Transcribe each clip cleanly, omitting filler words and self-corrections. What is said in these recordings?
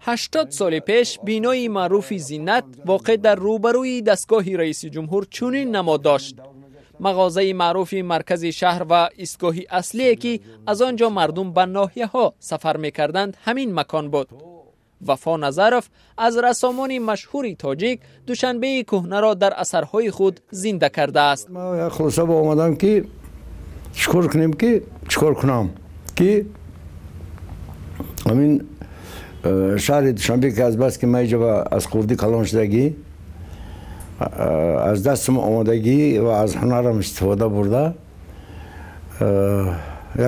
80 соли пеш бинои маъруфи Зиннат воқеъ дар рӯбарӯи дастгоҳи раиси ҷумҳур чунин намо дошт. Мағозаи маъруфи маркази шаҳр ва истгоҳи аслие, ки аз он ҷо мардум ба ноҳияҳо сафар мекарданд, ҳамин макон буд. Вафо Назаров аз рассомони машҳури тоҷик Душанбеи кӯҳнаро дар асарҳои худ зинда кардааст. Ман як хулоса ба омадам, ки чикор кунем, ки чикор кунам, ки ҳамин шаҳри Душанбе, ки аз бас ки ман иҷоба аз хурдӣ калон шудагӣ, аз дастам омодагӣ ва аз ҳунарам истифода бурда,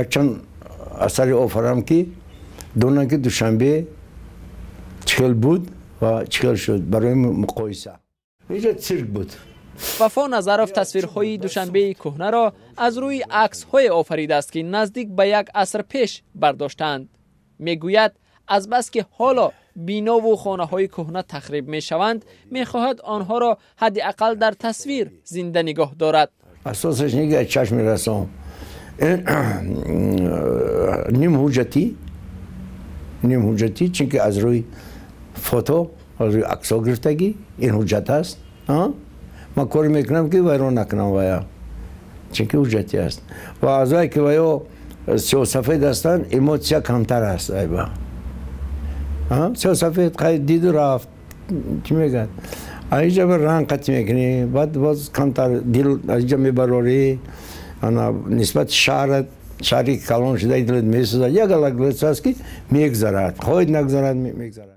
якчанд асаре офарам, ки донанд, ки Душанбе чӣ хел буд ва чӣ хел шуд, барои муқоиса. Инҷа цирк буд. Вафо Назаров тасвирҳои Душанбеи кӯҳнаро аз рӯи аксҳое офаридааст, ки наздик ба як аср пеш бардоштаанд. Мегӯяд, азбаски ҳоло бинову хонаҳои кӯҳна тахриб мешаванд, мехоҳад онҳоро ҳадди ақал дар тасвир зинда нигоҳ дорад. Асосаш нега чашми рассом ним ҳуҷҷатӣ, ним ҳуҷҷатӣ, чунки аз рӯи фото, аз рӯи аксҳо гирифтагӣ, ин ҳуҷҷат аст. Ман коре мекунам, ки вайрон накунам вая, чунки ҳуҷҷатӣ аст, ва аз вай ки ваё сиёсафед ҳастанд, эмоция камтар аст. Айба сиёсафед диду рафт, чӣ мегӯяд, инҷа ранг қатӣ мекунӣ, баъд боз камтар дил аз инҷа мебарорӣ, ана нисбати шаҳрат, шаҳри калон шуда, дилат месӯзад. Як галаглес аст, ки мегзарад, хоҳед нагзарад, мегзарад.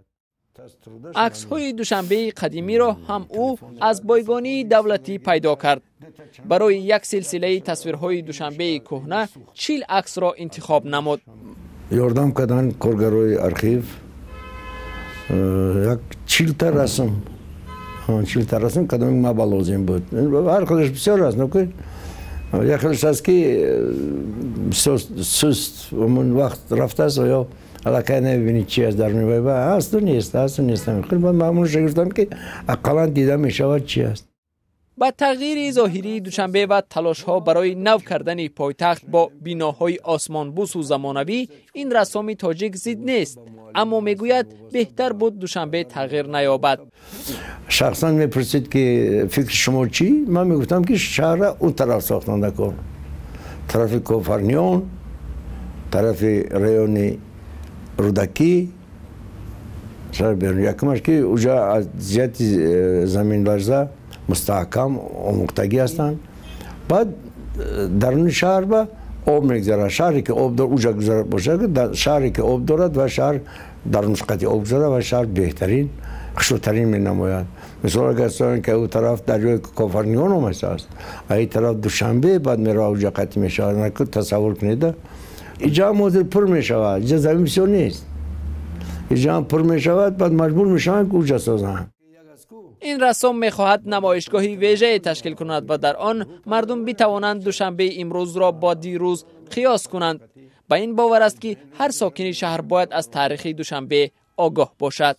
Аксҳои Душанбеи қадимиро ҳам ӯ аз бойгонии давлатӣ пайдо кард. Барои як силсилаи тасвирҳои Душанбеи кӯҳна 40 аксро интихоб намуд. Ёрдам карданд коргарои архив. Як 40-та расм, 40-та расм, кадоме ма ба лозим буд. Ҳар хелаш бисёр аст, як хелаш аст, ки бисёр суст ҳамон вақт рафтааст ё аллакай намебинӣ чи аст дар мебай, ҳасту нест, ҳасту нест. Ман ҳамонша гуфтам, ки ақаллан дида мешавад, чи аст. Ба тағйири зоҳирии Душанбе ва талошҳо барои нав кардани пойтахт бо биноҳои осмонбусу замонавӣ ин рассоми тоҷик зид нест, аммо мегӯяд, беҳтар буд Душанбе тағйир наёбад. Шахсан мепурсид, ки фикри шумо чӣ, ман мегуфтам, ки шаҳрра он тараф сохтанда кор, тарафи Кофарнион, тарафи райони Рӯдакӣ, шаҳр берун. Якумаш, ки уҷа аз ҷиҳати заминларза мустаҳкам омӯхтагӣ ҳастанд. Баъд даруни шаҳр ба об мегзарад. Шаҳре ки об уҷа гузарад бошад, шаҳре ки об дорад ва шаҳр дарунаш қати об гузарад ва шаҳр беҳтарин, хушрӯтарин менамояд. Мисол, агар ки ӯ тараф дарёи Кофарнион омастааст, а ин тараф Душанбе, баъд мерава, уҷа қатӣ мешавад. Тасаввур кунед, иҷа ҳам ҳозир пур мешавад, иҷа замин бисёр нест, иҷа ҳам пур мешавад, баъд маҷбур мешаванд, ки уҷа созанд. Ин рассом мехоҳад намоишгоҳи вежае ташкил кунад ва дар он мардум битавонанд Душанбеи имрӯзро бо дирӯз қиёс кунанд. Ба ин бовар аст, ки ҳар сокини шаҳр бояд аз таърихи Душанбе огоҳ бошад.